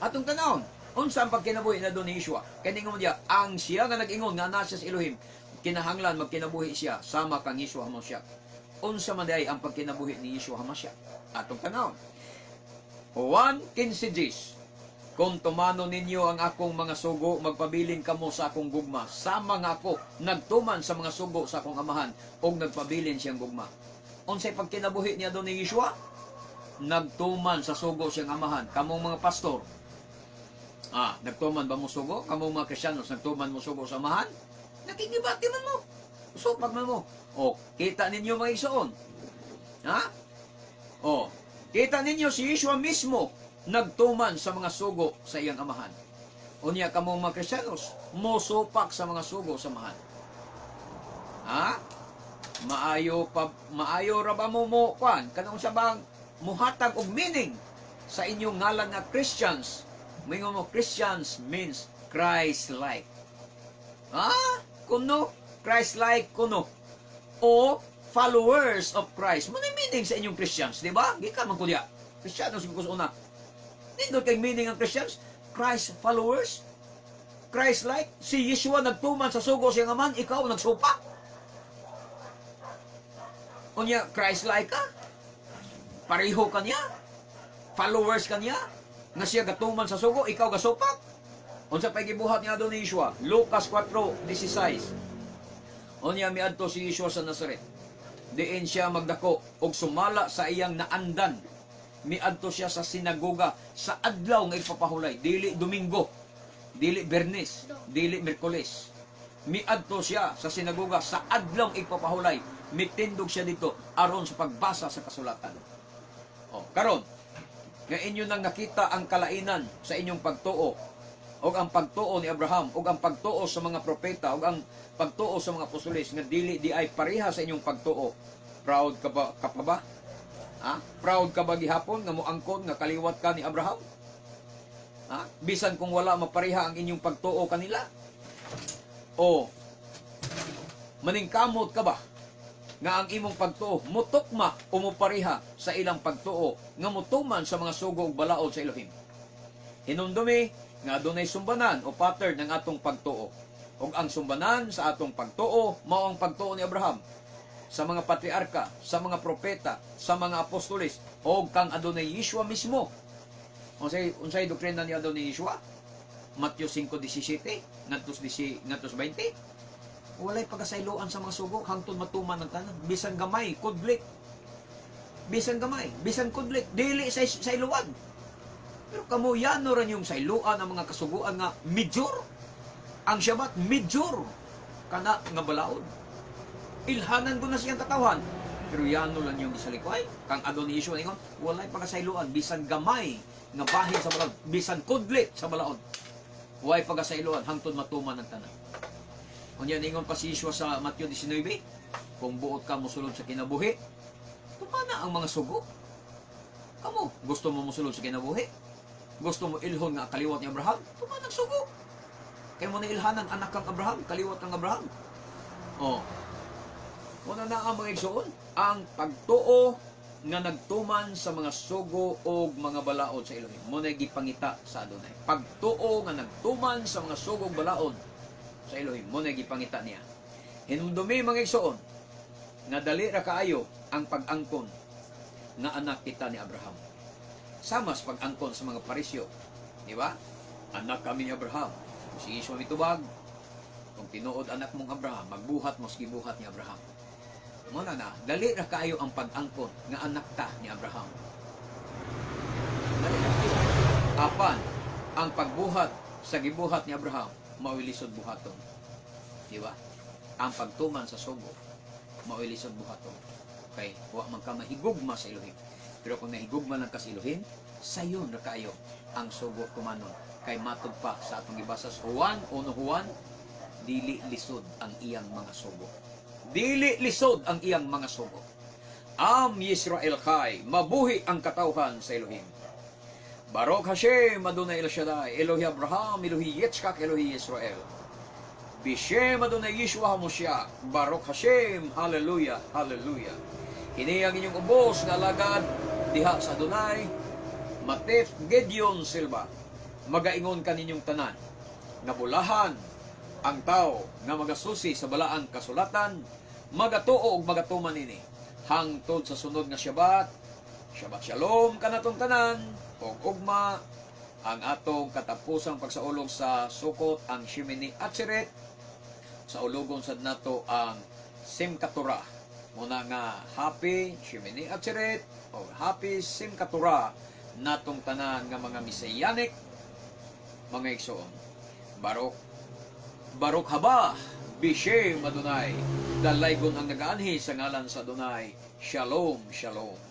Atong tan-awon, unsa ang pagkinabuhi na doon ni Yeshua. Kaya ningon niya, ang siya nga nag-ingon nga naa siya sa Elohim, kinahanglan magkinabuhi siya sama kang Yeshua Hamashiach. Unsa man diay ang pagkinabuhi ni Yeshua Hamashiach? Atong tan-awon. Juan 15:10. "Kung tumano ninyo ang akong mga sugo, magpabilin kamo sa akong gugma. Sama nga ako, nagtuman sa mga sugo sa akong amahan, og nagpabilin siyang gugma." Unsay pagkinabuhi niya doon ni Yeshua? Nagtuman sa sugo siyang amahan. Kamong mga pastor, nagtuman ba mo sugo? Kamong mga Kristiyanos, nagtuman mo sugo sa amahan? Nakigdebate man mo. Supak man mo. O, kita ninyo, mga igsoon. Ha? O, kita ninyo si Yeshua mismo nagtuman sa mga sugo sa iyang amahan. Unya kamong mga Kristiyanos, mosupak sa mga sugo sa amahan. Ha? Maayo pa, maayo ra ba mo mo kwan kanang sa bang muhatag og meaning sa inyong ngalan nga Christians? Moingon mo Christians means Christ-like. Ah, kuno Christ-like kuno o followers of Christ. Mo na meaning sa inyong Christians, di ba? Gikan man ko diya. Kristiyanos ko sa una. Nindot kay meaning ang Christians, Christ followers, Christ-like. Si Yeshua nagtuman sa sugo siyang amahan, ikaw nagsupak. Unya, Christ-like ka? Pareho ka niya? Followers ka niya? Nga siya gatuman sa sugo, ikaw gasupak? Unsa pa'y gibuhat niya doon ni Yeshua? Lucas 4:16. Unya miadto si Yeshua sa Nazaret. Diin siya magdako og sumala sa iyang naandan. Miadto siya sa sinagoga sa adlaw nga ipapahulay, dili Domingo, dili Bernes, dili Miyerkules. Miadto siya sa sinagoga sa adlaw nga ipapahulay. Mitindog siya dito aron sa pagbasa sa kasulatan. O, karon, nga inyo nang nakita ang kalainan sa inyong pagtuo og ang pagtuo ni Abraham og ang pagtuo sa mga propeta og ang pagtuo sa mga apostoles nga dili di ay pareha sa inyong pagtuo. Proud ka ba, ka pa ba? Ha? Proud ka ba gihapon nga moangkon nga kaliwat ka ni Abraham? Ha? Bisan kung wala mapareha ang inyong pagtuo kanila? O maningkamot ka ba nga ang imong pagtuo mutukma o mupareha sa ilang pagtuo nga mutuman sa mga sugo ug balaod sa Elohim? Hinumdumi nga adunay sumbanan o pattern ng atong pagtuo. Ug ang sumbanan sa atong pagtuo mao ang pagtuo ni Abraham, sa mga patriarka, sa mga propeta, sa mga apostoles, o kang adunay Yeshua mismo. Unsay doktrina ni adunay Yeshua? Matthew 5:17 ngadto 20. Walay pagkasayloan sa mga sugo hangtod matuman ang tanan. Bisan gamay, kudlit. Bisan gamay, bisan kudlit, dili sa sayloan. Pero kamo yano ra yung sayloan ang mga kasuguan nga major. Ang Shabbat major kana nga balaod. Ilhanan ko na siyang katawhan. Pero yano lang yung gisalikway. Kang adon ni Yeshua ingon, walay pagkasayloan bisan gamay nga bahin sa balaod, bisan kudlit sa balaod. Walay pagkasayloan hangtod matuman ang tanan. Unya ningon pa si Yeshua sa Mateo 19, kung buot ka mosulod sa kinabuhi, tumana ang mga sugo. Kamo, gusto mo mosulod sa kinabuhi? Gusto mo ilhon nga kaliwat ni Abraham? Tumana ang sugo. Kay mo na ilhanan anak kang Abraham, kaliwat kang Abraham. Oh. Una na ang mga igsoon, ang pagtuo nga nagtuman sa mga sugo og mga balaod sa Elohim. Mo na gipangita sa Adonai. Pagtuo nga nagtuman sa mga sugo ug balaod sa Elohim, mo na gipangita niya. Hinumdumi, mga igsoon, nga dali ra kaayo ang pag-angkon nga anak kita ni Abraham. Sama sa pag-angkon sa mga Parisyo. Di ba? Anak kami ni Abraham. Si Yeshua mitubag, kung tinuod anak mong Abraham, magbuhat mo sa gibuhat ni Abraham. Muna na, dali ra kaayo ang pag-angkon nga anak ta ni Abraham. Dali ra kaayo. Apan, ang pagbuhat sa gibuhat ni Abraham, mao'y lisod buhaton. Di ba? Ang pagtuman sa sugo, mao'y lisod buhaton. Kay wa man ka mahigugma sa Elohim. Pero kung nahigugma lang ka sa Elohim, sayon ra kaayo ang sugo tumanon. Kay matod pa sa atong gibasa sa Juan, 1 Juan, dili lisod ang iyang mga sugo. Dili lisod ang iyang mga sugo. Am Yisrael Chai, mabuhi ang katawhan sa Elohim. Baruch Hashem, Adonai El Shaddai, Elohi Abraham, Elohi Yitzchak, Elohi Israel. Bishem Adonai Yeshua HaMoshiach, Baruch Hashem, Hallelujah, Hallelujah. Kini ang inyong ubos nga alagad diha sa Adonai, Matef Gideon Silva. Magaingon kaninyong tanan nga bulahan ang tao nga magasusi sa balaang kasulatan, magatuo ug magatuman ini. Hangtod sa sunod nga Shabbat, Shabbat Shalom kanatong tanan, ug ugma ang atong katapusang pagsaulog sa Sukkot, ang Shemini Atzeret, sa ulogon sad nato ang Simchat Torah. Muna nga happy Shemini Atzeret o happy Simchat Torah natong tanan nga mga Messianic mga igsoon. Baruch Baruch haba Bishem Adonai. Dalaygon ang nagaanhi sa ngalan sa Adonai. Shalom, shalom.